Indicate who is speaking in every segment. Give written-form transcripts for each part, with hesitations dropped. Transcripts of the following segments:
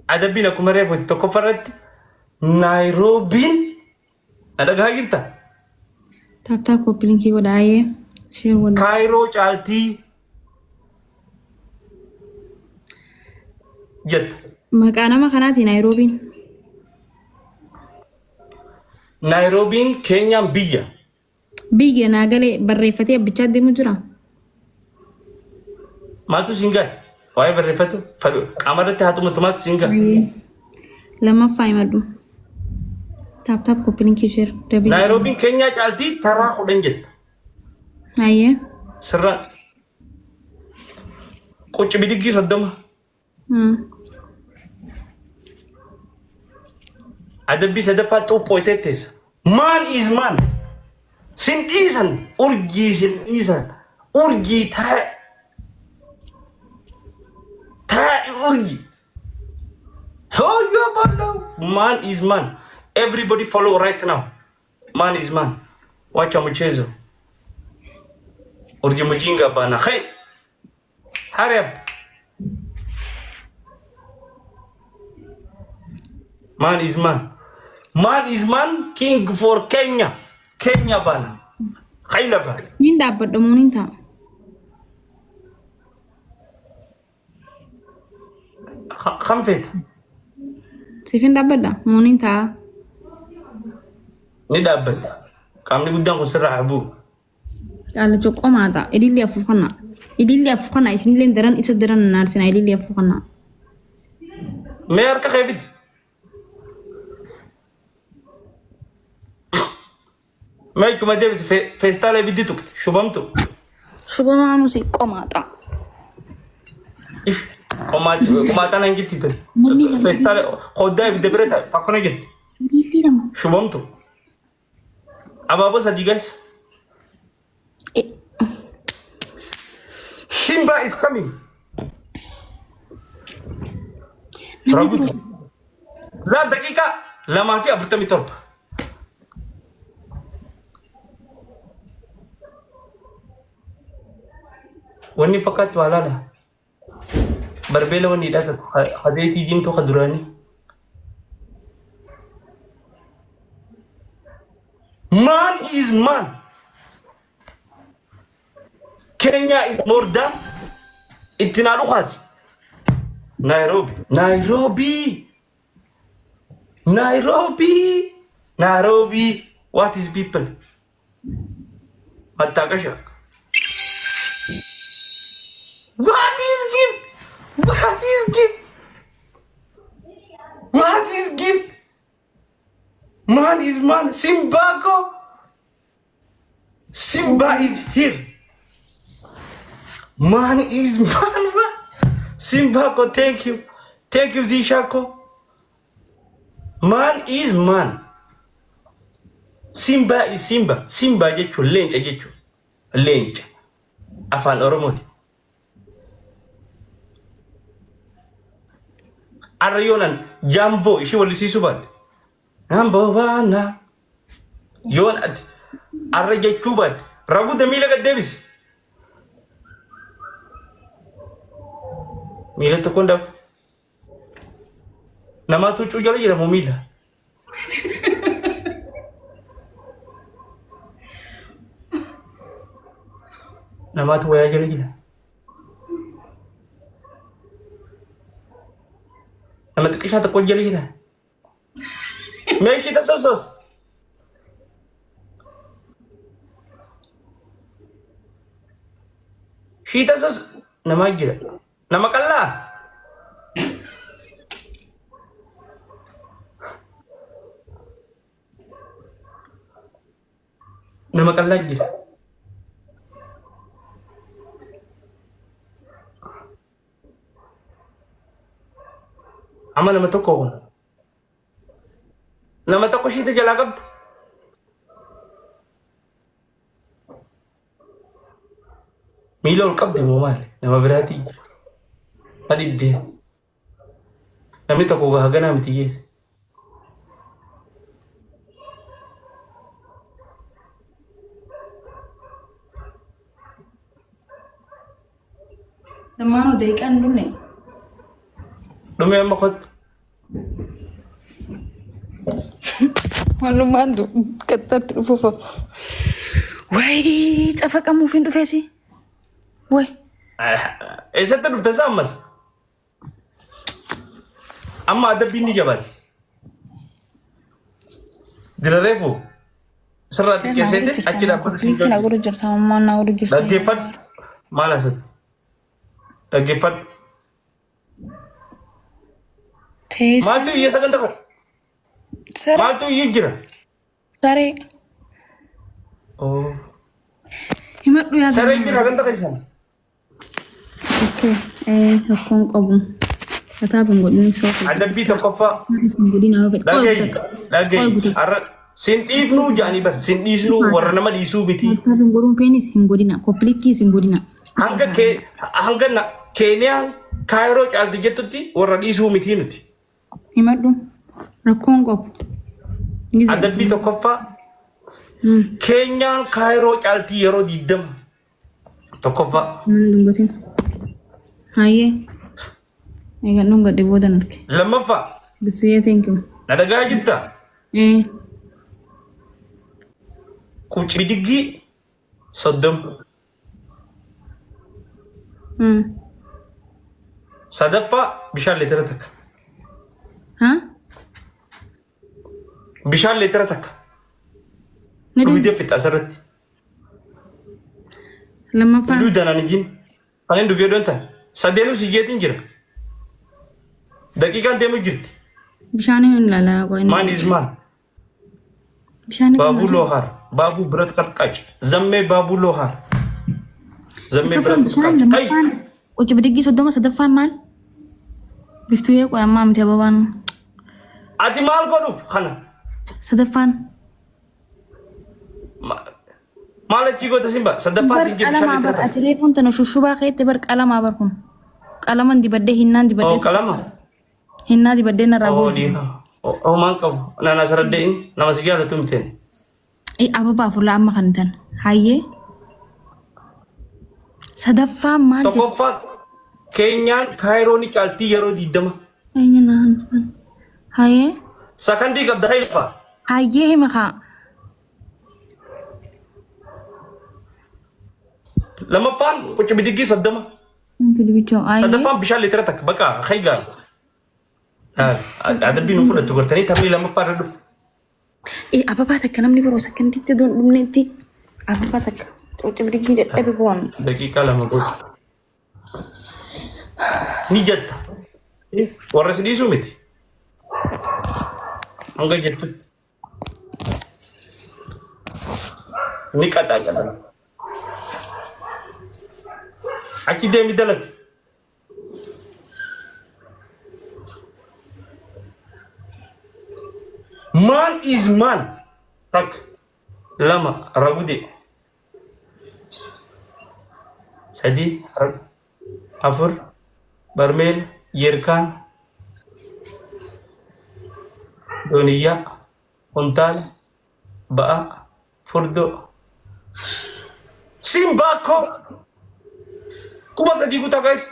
Speaker 1: Adabbiin akkuma reefuuti tokkoffaa irratti Naayiroobiin na dhagahaa jirta.
Speaker 2: Tap tap copy linkii godha ayyee. Share godha.
Speaker 1: Kaayiroo caaltii jetta.
Speaker 2: Maqaa nama kanaati Naayiroobiin.
Speaker 1: Naayiroobiin Keenyaan biyya.
Speaker 2: Biyya naa galee barreeffatee abbichaa deemu jira.
Speaker 1: Maaltu siin gahe? Waa'ee barreeffatu fadhu qaama irratti haa tumatu maaltu siin gahe?
Speaker 2: Ayyee. Lammaffaa himadhu. Tap tap copy linkii share. Dabii.
Speaker 1: Naayiroobiin Keenyaa caaltii taraa 10 jetta.
Speaker 2: Ayyee.
Speaker 1: Sirraa qucci bidiggii 30. Adabbii sadaffaa xuuphoo teetteessa. Man is man. Sin dhiisan urjii sin dhiisan urjii taa'i. Taa'i urjii. Hoyyoo bolloo. Man is man. Everybody follow right now. Man is man. Wacha mchezo. Urji mujinga bana. Hey. Hurry up. Man is man. Man is man, king for Kenya. Kenya bana. Khailafa.
Speaker 2: Niin dhaabbadha moo niin ta'a?
Speaker 1: Kam feeta?
Speaker 2: Siif hin dhaabbadha moo niin ta'a?
Speaker 1: Ni dhaabbatta. Qaamni guddaan kun sirraa haa bu'u.
Speaker 2: Qaalacho qomaata. Ililli afur kana. Ililli afur kana isinillee daran isa daran naarsina ililli afur kana.
Speaker 1: Mee harka kee fidi. Mee ittuma deebisi feestaala ibiddi tuqe shubamtu.
Speaker 2: Shubamaanu si qomaata.
Speaker 1: Qomaaxaan hin jirti tun.
Speaker 2: Namni lama.
Speaker 1: Feestaala hoddaa ibidda bira taa'e tokko na jirti.
Speaker 2: Ililli lama.
Speaker 1: Shubamtu. Abaaboo sadii guys. Simba is coming. Ragutu. Laal daqiiqaa 2 fi 47. Wanni fakkaattu haa laala. Barbeela wanni hidhaa tokko hadeetii diimtuu ka duraanii. Man is man. Kenya is more than itti naa dhukaasi. Nairobi. Nairobi. Nairobi. Nairobi. What is people? Mattaaqasha. What is gift? What is gift? What is gift? Man is man. Simba go. Simba is here. Man is man. Simba ko thank you. Thank you Zisha ko. Man is man. Simba is Simba. Simba jechuun leenca jechuudha. Leenca. Afaan Oromooti. Arra yoonan jaamboo ishee wallisiisuu baadhe. Jaamboo baana. Yoon ati arra jechuu baadhe. Raguuta miila gad deebisi. Miila tokkoon dhabu. Namaatu huccuu jala jira moo miila? Namaatu wayaa jala jira. Nama xiqqishaa tokko jala jira. Meeshii tasosos. Shii tasos namaa jira. Nama qal'aa? Nama qal'aa jira. Amma nama tokko kun. Nama tokko ishiitu jalaa qabda. Miila ol qabdi moo maali? Nama biraatii jira. Na dhibdee. Namni tokko haganaa miti jee.
Speaker 2: Lammaanoo daqiiqaan dhumne.
Speaker 1: Dhumee amma kottu.
Speaker 2: Walumaan qaxxaatti dhufuuf.
Speaker 3: Wayi cafaqamuuf hin dhufeesi. Wayi.
Speaker 1: Eessatti dhufte isaa ammas? Amma adabbiin ni jabaatti. Dira reefu sirraa xiqqeesseeti achi dhaabbatu siin
Speaker 2: Koppiliitti na godhu jirta ammaa na godhu jirta.
Speaker 1: Dhaggeeffadhu. Maal asatti? Dhaggeeffadhu.
Speaker 3: Teessa.
Speaker 1: Maaltu iyya sagantaa kana?
Speaker 3: Saree.
Speaker 1: Maaltu iyyuu jira?
Speaker 3: Saree.
Speaker 1: Oh.
Speaker 2: Himadhu yaa
Speaker 1: Sareen jira ganda keessan.
Speaker 2: Okay. Rakkoon qabu. Kataaba hin godhin soofi.
Speaker 1: Adabbii tokkoffaa.
Speaker 2: Hin godhin haa fedhu.
Speaker 1: Dhagayi. Dhagayi. Har'a sin dhiifnuu jedhanii bar sin dhiisnuu warra nama dhiisuu miti.
Speaker 2: Kataaba hin godhuun feenis hin godhina. Koppilikkiis hin godhina.
Speaker 1: Hanga kee hanga na Keeniyaan Kaayiroo caalti jettutti warra dhiisuu miti nuti.
Speaker 2: Himadhu. Rakkoon qabu. Gizee
Speaker 1: Adabbii tokkoffaa Keenyaan Kaayiroo caaltii yeroo 20 tokkoffaa.
Speaker 2: Nan dhungatin. Hayyee. Eegan dhungadhe boodan arge.
Speaker 1: Lammaffaa
Speaker 2: Dubsiyee thank you.
Speaker 1: na dhagaa jirta
Speaker 2: Ee.
Speaker 1: quci bidiggii 30. Sadaffaa bishaan liitira 1.
Speaker 2: Ha?
Speaker 1: Bishaan liitira 1.
Speaker 2: Ni
Speaker 1: Dhugdee fixa asirratti.
Speaker 2: Lammaffaan.
Speaker 1: Dhuguu danaan ijjiin. Kan hin dhugee doontan. Sadeenuu si jeetiin jira. Daqiiqaan deemu jirti.
Speaker 2: Bishaan hin ilaalaa qo'in.
Speaker 1: Man is man.
Speaker 2: Bishaan
Speaker 1: Baabuu Loohaar. Baabuu Birat Qarqaac. Zammee Baabuu Loohaar. Zammee
Speaker 2: Tokkoffaan
Speaker 1: Birat
Speaker 2: bishaan
Speaker 1: Qarqaac. Kai.
Speaker 2: lammaffaan quci bidiggii 30 sadaffaan maal? Biftuyyee qoy ammaa miti ababaan.
Speaker 1: Ati maal godhuuf kana?
Speaker 2: Sadaffaan.
Speaker 1: Maal achii goota simba? Sadaffaa
Speaker 2: Bar
Speaker 1: siin jedhu bishaan
Speaker 2: qalamaa
Speaker 1: liitira
Speaker 2: bar
Speaker 1: 1.
Speaker 2: ati reefuun tana shushubaa keetti bar qalamaa bar kun. Qalaman dibadhee hinnaan
Speaker 1: Oo
Speaker 2: dibadhee
Speaker 1: qalama.
Speaker 2: hinnaa dibadhee narraa
Speaker 1: Oo
Speaker 2: booji.
Speaker 1: dhiifa. Oo maal qabu? Naan asirra nama si jaalatu miteen.
Speaker 2: Ee ababaa afur laa amma kan tan. Hayyee. Sadaffaan maal jedhu?
Speaker 1: Tokkoffaa Keenyaan Kaayiroo ni caaltii yeroo 20.
Speaker 2: Eenyu naan. Hayyee.
Speaker 1: Sakandii qabda hayfa.
Speaker 2: Hayyee hima kaa.
Speaker 1: Lammaffaan quci bidiggii 30.
Speaker 2: Thank you bichoo. Hayyee.
Speaker 1: Sadaffaan bishaan liitira 1 bakka haygaa. Adabbii nu fudhattu gartanii taphni lammaffaa irra dhufu.
Speaker 2: Ee ababaa takka namni biroo sakandiitti doon dhumneetti ababaa takka quci bidiggii dadhabe bu'an.
Speaker 1: Daqiiqaa 2 booda. Ni jetta. Warra si dhiisuu miti. Hanga jettutti. Ni qaxaa qaxaa. Achi deemi dalagi. Man is man. 1, 2, ragude. 3, 4, barmeel, yerkaan, dooniyyaa, kuntaala, ba'aa, furdoo. Simbaakoo 3000 guutaa guys.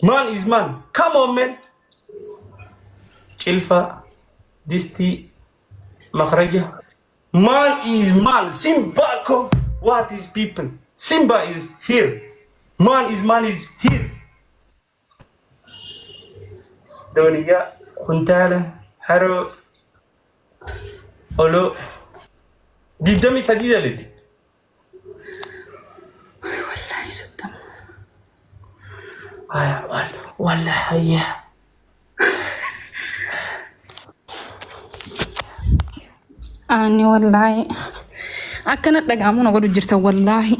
Speaker 1: Man is man. Come on man. Cilfaa, distii, makhraja. Man is man. Simbaakoo. What is people? Simba is here. Man is man is here. Dooniyyaa, kuntaala, haroo, oloo. 23 dalile.
Speaker 3: Wallaahi 30.
Speaker 1: Wallahi hayya.
Speaker 2: Ani wallaahi akkana dhaga'amu na godhu jirta wallaahi.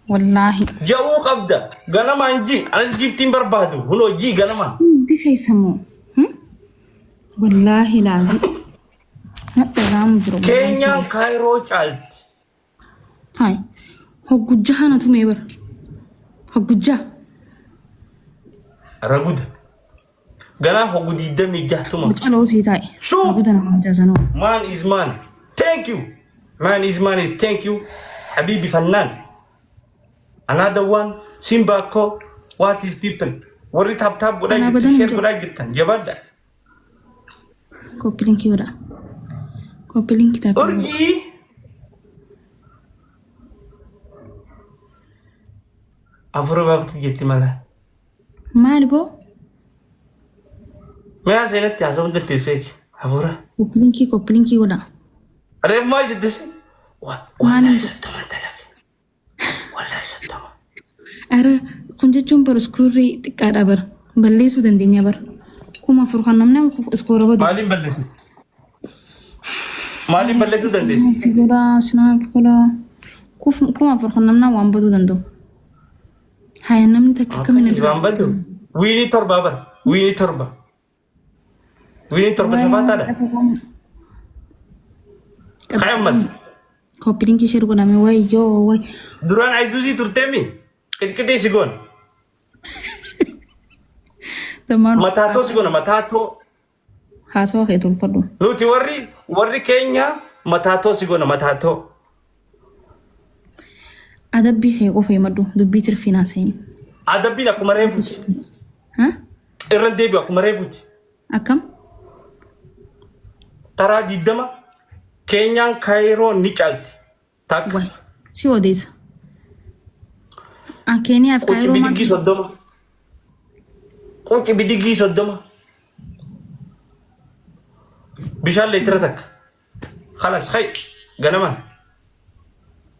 Speaker 2: Wallaahi.
Speaker 1: Ja'uu qabda. Ganamaan ji. Anas giftiin barbaadu. Hunoo ji ganamaan.
Speaker 2: Hundi keessamoo. Wallaahi laazim. Na dhaga'amu jira. Wallaahi.
Speaker 1: Keenyaan Kaayiroo caalti.
Speaker 2: Hayi. Hoggujjaa na tumee bara. Hoggujjaa.
Speaker 1: Raguda. Ganaa hoggu 26 tuma.
Speaker 2: Mucaa loosii taa'e.
Speaker 1: Shuuf.
Speaker 2: Raguda nama mucaa sanoo.
Speaker 1: Man is man. Thank you. Man is man is thank you. Habibi Fannan. Another one. Simba ko. What is people? Warri tap tap godhaa
Speaker 2: Anaa
Speaker 1: jirtan,
Speaker 2: badan
Speaker 1: share
Speaker 2: hin
Speaker 1: godhaa jirtan. Jabaadha.
Speaker 2: Koppilinkii godha. Copy link tap tap godha.
Speaker 1: Urjii. Afura baaftu jetti mala.
Speaker 2: Maali boo?
Speaker 1: Mee seenatti haasawuu dandeessu eegi. Afura.
Speaker 2: Copy linkii copy linkii godha.
Speaker 1: Reef maal jettisi?
Speaker 2: Maaliin
Speaker 1: Wallahi
Speaker 2: jedhe?
Speaker 1: soddoma dalage. Wallahi 30.
Speaker 2: Ara kun jechuun bar iskoorrii xiqqaadha bara. Balleessuu dandeenya bara. 4000 kan namni iskoora badu.
Speaker 1: Maaliin balleessu? Maaliin balleessuu dandeessi?
Speaker 2: Godha sinaaf godha. 4000 kan namni waan baduu danda'u. Haya namni takka akkamiin
Speaker 1: Akkasii waan baddu. Wiinii torbaa bara. Wiinii torba. Wiinii torba safaataadha. Ka'e ammas.
Speaker 2: Copy linkii share godhame wayyoo way.
Speaker 1: Duraan ayzuuzii turteemi. Qixqixii si goona.
Speaker 2: Zamaan
Speaker 1: Mataatoo si goona mataatoo.
Speaker 2: haasawa kee tolfadhu.
Speaker 1: Nuti warri keenya mataatoo si goona mataatoo.
Speaker 2: Adabbii kee qofa himadhu dubbii tirfiin haasa'in.
Speaker 1: Adabbiin akkuma reefuuti.
Speaker 2: Ha?
Speaker 1: Irra deebi'u akkuma reefuuti.
Speaker 2: Akkam?
Speaker 1: Taraa 20 Keenyaan Kaayiroo ni caalti. Takka.
Speaker 2: Way si odeessa. An Keeniyaaf
Speaker 1: Quci
Speaker 2: Kaayiroo maal?
Speaker 1: bidigii 30. Quci bidigii 30. Bishaan leetira takka. Khalas hay ganamaan.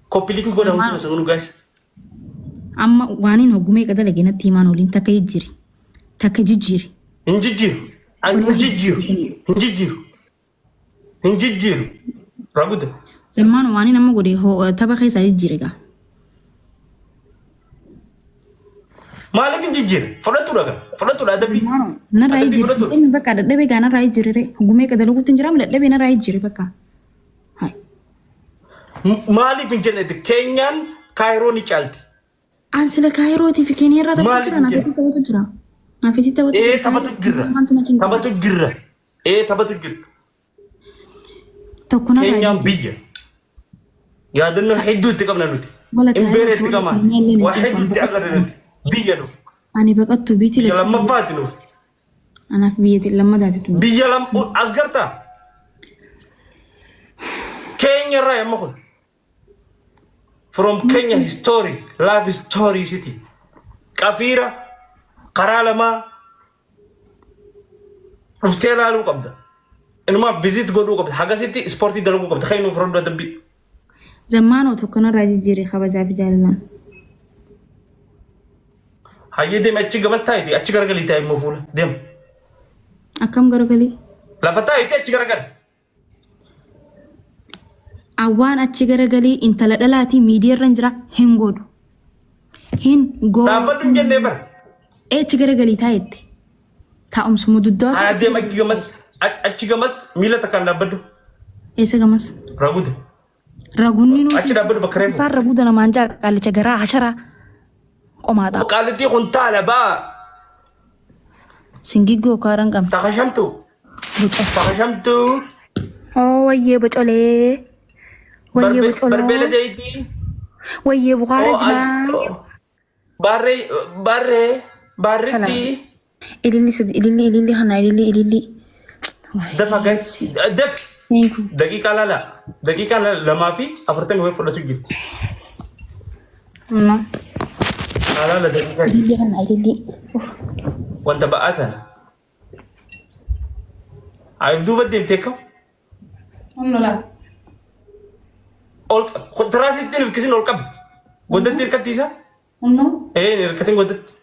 Speaker 1: Copy link godha hundi keessan nu guys.
Speaker 2: Amma waaniin hoggumee qadalage natti himaan oliin takka jijjiiri. Takka jijjiiri.
Speaker 1: Hin jijjiiru. Ani hin
Speaker 2: Wallahi
Speaker 1: jijjiiru. Hin jijjiiru. Hin jijjiiru. Raguda.
Speaker 2: Zammaan waaniin amma godhe tapha keessaa jijjiire gaa.
Speaker 1: Maaliif hin jijjiirre? Fudhatudha gaa. Fudhatudha adabbii.
Speaker 2: Narraa
Speaker 1: Adabbii
Speaker 2: jijjiire.
Speaker 1: fudhatudha.
Speaker 2: Inni bakka dadhabee gaa narraa jijjiire. Hoggumee qadalaguutti hin jiraam dadhabee narraa jijjiire bakka. Hai.
Speaker 1: Maaliif hin jenne Keenyaan Kaayiroo ni caalti.
Speaker 2: An sila Kaayirootii fi Keeniyaa irraa taphatu
Speaker 1: Maaliif
Speaker 2: jira.
Speaker 1: hin jenne?
Speaker 2: Naafetii taphatu jira. Naafetii taphatu
Speaker 1: Ee
Speaker 2: jira.
Speaker 1: taphatu jirra.
Speaker 2: Maaltu na cinqa?
Speaker 1: Taphatu jirra. Ee taphatu jirra.
Speaker 2: Tokko narraa
Speaker 1: Keenyaan
Speaker 2: jijjiire.
Speaker 1: biyya. Yaadannoo hedduu itti qabna nuti.
Speaker 2: Wala Kaayiroo
Speaker 1: Imbeeree
Speaker 2: fi
Speaker 1: itti
Speaker 2: wala
Speaker 1: qabna.
Speaker 2: Keeniyaa illee na
Speaker 1: Waa hedduu itti
Speaker 2: cinqan.
Speaker 1: agarra nuti. Biyya nuuf.
Speaker 2: Ani baqattu biitii
Speaker 1: Biyya
Speaker 2: lachuu.
Speaker 1: lammaffaati nuuf.
Speaker 2: Anaaf biyya lammataati tun.
Speaker 1: Biyya lam as gartaa. Keenya irraa amma kun. From Kenya history, life story city. Qafiira karaa lamaa dhuftee ilaaluu qabda. Inumaa visit godhuu qabda. Hagasitti ispoortii dalaguu qabda. Kan nuuf roddu adabbii.
Speaker 2: Zammaanoo tokko narraa jijjiire kabajaa fi jaalalaan.
Speaker 1: Hayyee deemi achi gamas taa'iti achi garagalii taa'i immoo fuula deem.
Speaker 2: Akkam garagalii?
Speaker 1: Lafa taa'iti achi garagali.
Speaker 2: Awwaan achi garagalii intala dhalaatii miidiyaa irra jira hin godhu. Hin godhu.
Speaker 1: Dhaabbadhu hin jennee bara.
Speaker 2: Ee achi garagalii taa'ette. Taa'umsuma duddaatu.
Speaker 1: Haa deem achi gamas achi gamas miila takkaan dhaabbadhu.
Speaker 2: Eessa gamas?
Speaker 1: Ragude.
Speaker 2: Ragunni nuu
Speaker 1: Achi dhaabbadhu bakka reefu.
Speaker 2: Afaan raguuda namaan jaa qaalicha garaa hasharaa qomaaxaa.
Speaker 1: Qaalittii kun taala baa
Speaker 2: Singiggoo kaaraan qabna.
Speaker 1: takashamtu
Speaker 2: Boca.
Speaker 1: takashamtu
Speaker 3: Oo wayyee bocolee. Wayyee
Speaker 1: barbeela
Speaker 3: bocoloo.
Speaker 1: zayitii.
Speaker 3: Wayyee bukaara jimaa.
Speaker 1: Barree barree barreetti
Speaker 2: Ililli sadi ililli ililli kana ililli ililli.
Speaker 1: dafa guys daf
Speaker 2: Thank you.
Speaker 1: daqiiqaa lala daqiiqaa 2 fi 40 wayii fudhatu jirti.
Speaker 2: No.
Speaker 1: Laala daqiiqaa
Speaker 2: Ililli kana ililli. Uf.
Speaker 1: Wanta ba'aa tana. Ayif duuba deemtee kam?
Speaker 2: Humna laata.
Speaker 1: Ol tiraasitti hin hirkisin ol qabi. Godatti hirkattiisa?
Speaker 2: Humna.
Speaker 1: Ee hin hirkatin godatti.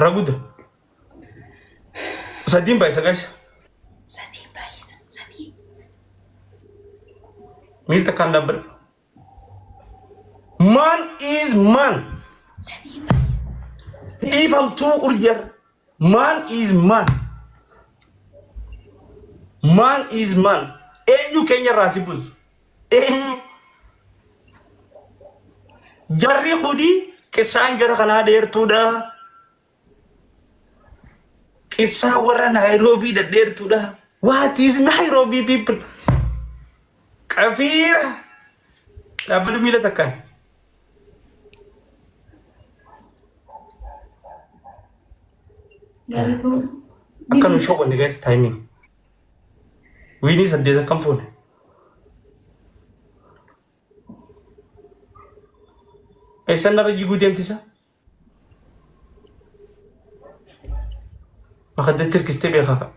Speaker 1: Raguda. Sadiin baay'isa guys.
Speaker 2: Sadiin baay'isa. Sadii.
Speaker 1: Miil takkaan dhaabbadhu. Man is man.
Speaker 2: Sadiin baay'isa.
Speaker 1: Dhiifamtuu urjar. Man is man. Man is man. Eenyu keenya irraa si buusu? Eenyu? Jarri kuni qissaan jara kanaa dheertuudha. Qissaa warra Naayiroobii dhedheertuudha. What is Nairobi people? Qafiira. Dhaabbatu miila takkaan.
Speaker 2: Galatoo.
Speaker 1: Akka nu shawwanne guys timing. Wiinii saddeet akkam fuune. Eessan narra jiguu deemtisa? Makaddatti hirkistee beekaa.